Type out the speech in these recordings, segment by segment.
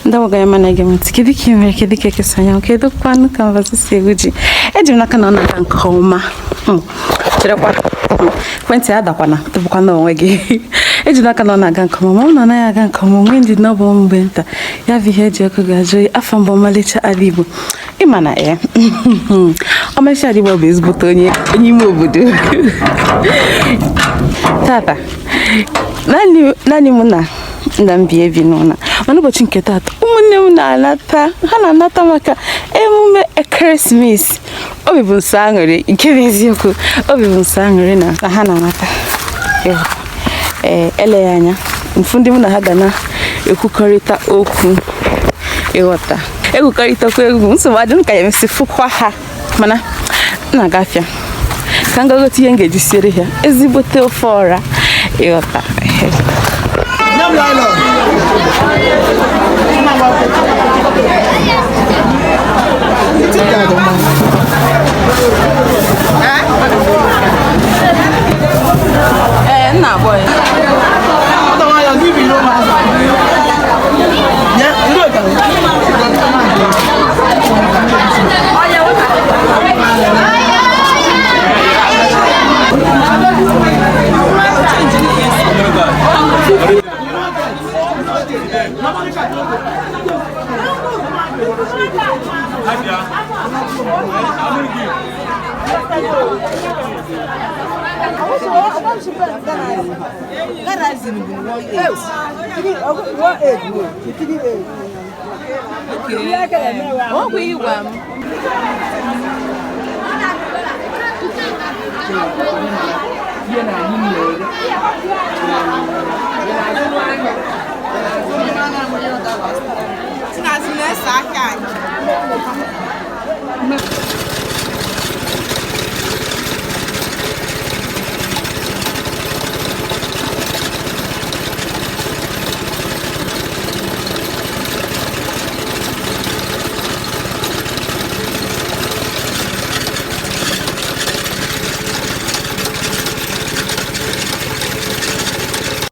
Ndabaga ya mana ege m ntị, kedu ka ị mere, kedu ka ekesa anya, kedu kwanụ ka mbazi si egwu ji? Eji m n'aka na ọ na-aga nke ọma. Cherekwa, ekwentị adakwana, tụpụkwana onwe gị. Eji m n'aka na ọ na-aga nke ọma, ma ọ na anaghị aga nke ọma, nwee ndị na ọ bụ mgbe nta ya bụ ihe eji ọkụ ga-ajụ oyi. Afọ mbụ ọmalịcha ala Igbo, ịma na ya ọmalịcha ala Igbo bụ ezigbote onye onye ime obodo. Tata naanị mụ na nna m bi ebi n'ụlọ, mana ụbọchị nke tata ụmụnne m na-anata, ha na-anata maka emume ekeresimesi. Obi bụ nsọ aṅụrị, nke bụ eziokwu, obi bụ nsọ aṅụrị na ha na-anata. Ee, eleghị anya mfu ndị mụ na ha ga na-ekwukọrịta okwu, ịghọta ekwukọrịtakwa egwu, nsogbu adị m ka ya emesi fụkwa ha. Mana m na-aga afịa ka m gagote ihe m ga-eji siere ha ezigbote ofe ọra, ịghọta. Ee, nna abụọ ya.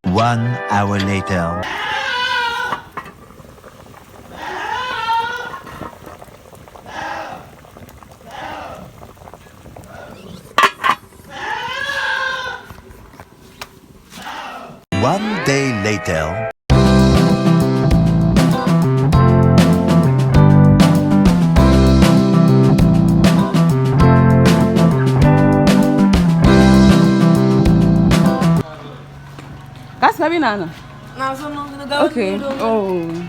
One hour later. One day later. That's Nana. Okay. Oh.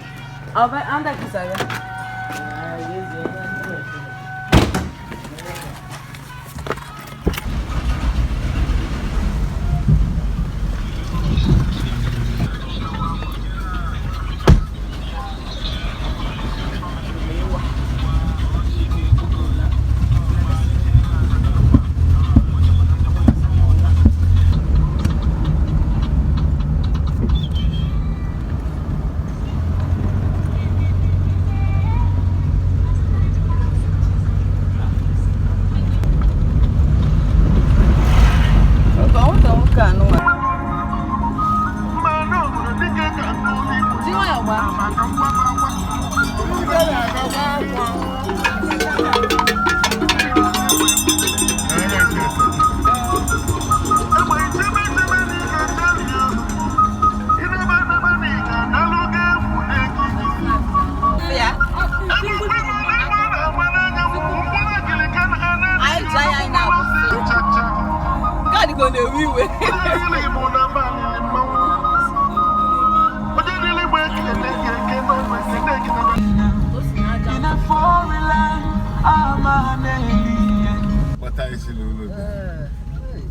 Nnabata ezinụlọ gị. Ee, ee,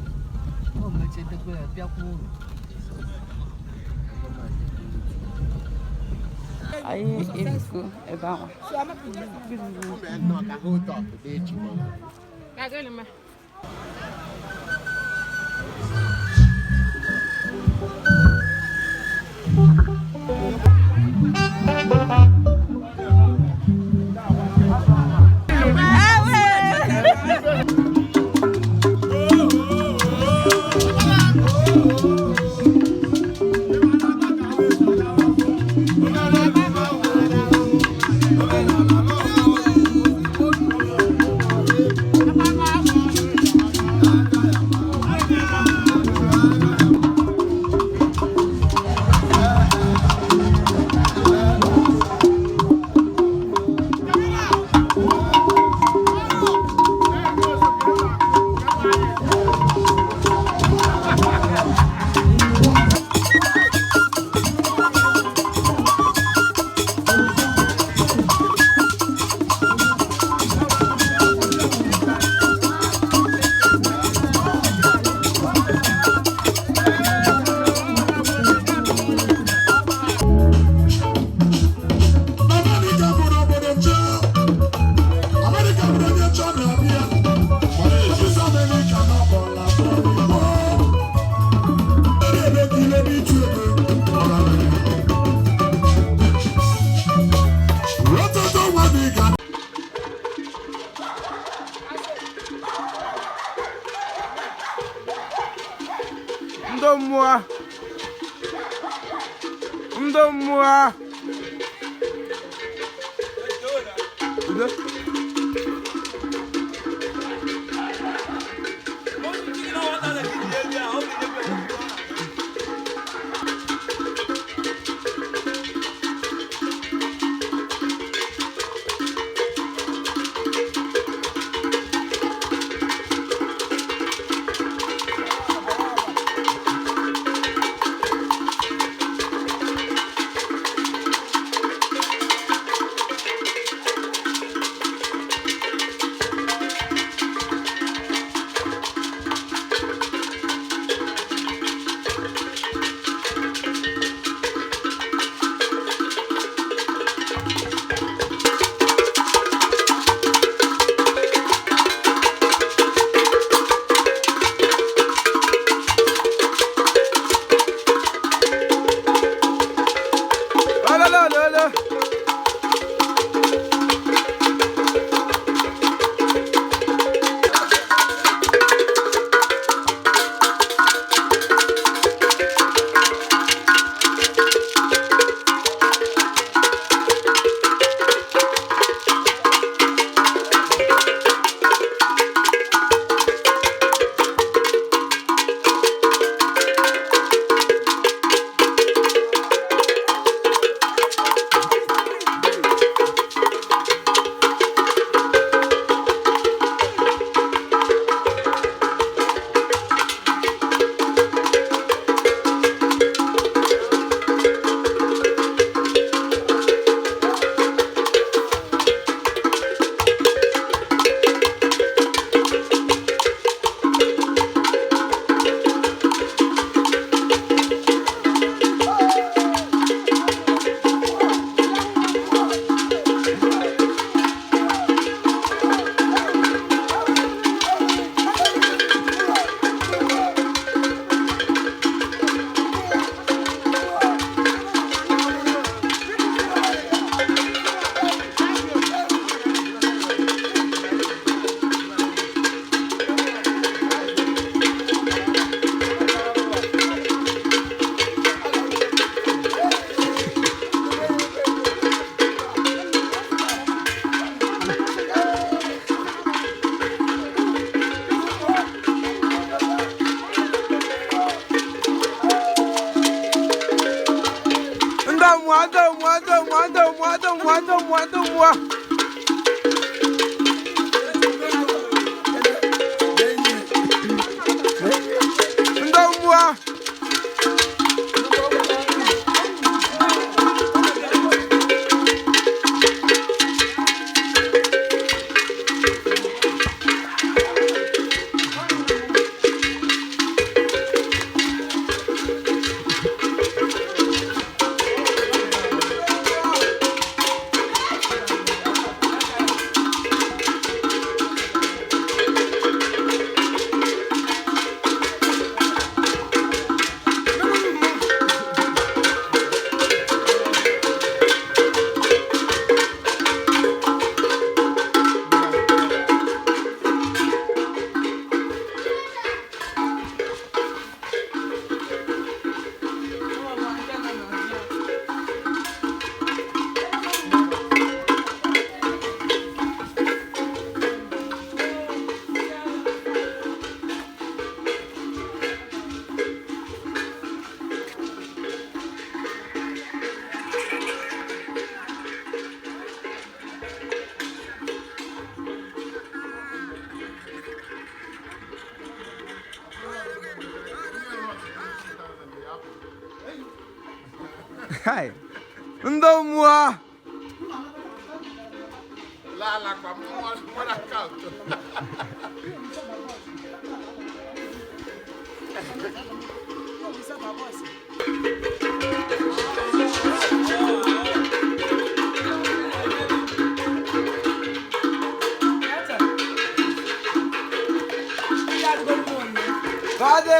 o mechetekwa ya bịakwa uru. Anyị erugo ebe ahụ. Amerịka bụrụ obodo nche. Amerịka bụrụ onye nche na-abịa. Ọsịsọ Amerịka n'ọbọla bụrụ. Ebe ka ile n'ịtụ ego. Ọtụtụ nwa dị ka Ndị mmụọ, ndị mmụọ. Udo. Ololololo. Ndị mmụọ, ndị mmụọ, ndị mmụọ, ndị mmụọ, ndị mmụọ, ndị mmụọ, ndị mmụọ. Ndị mmụọ. Hai. Ndị mmụọ. Fade.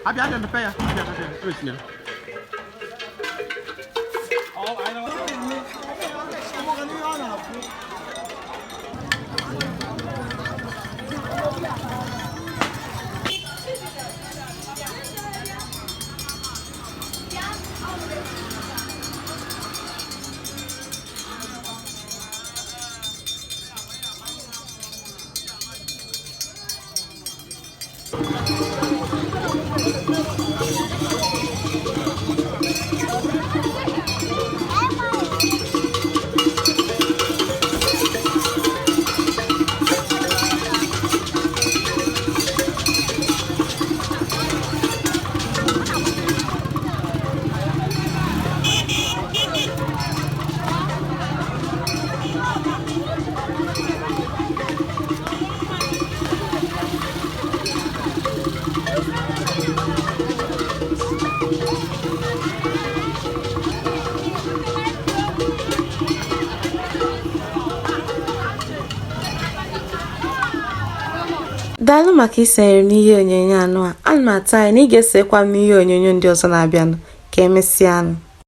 Abịa abịa mepee ya. Abịa abịa abịa. Ya. Daalụ maka isonyere m n'ihe onyonyo anụ a. Ana m atụ anya na ị ga-esonyekwa m n'ihe onyonyo ndị ọzọ na-abịanụ. Ka emesịanụ.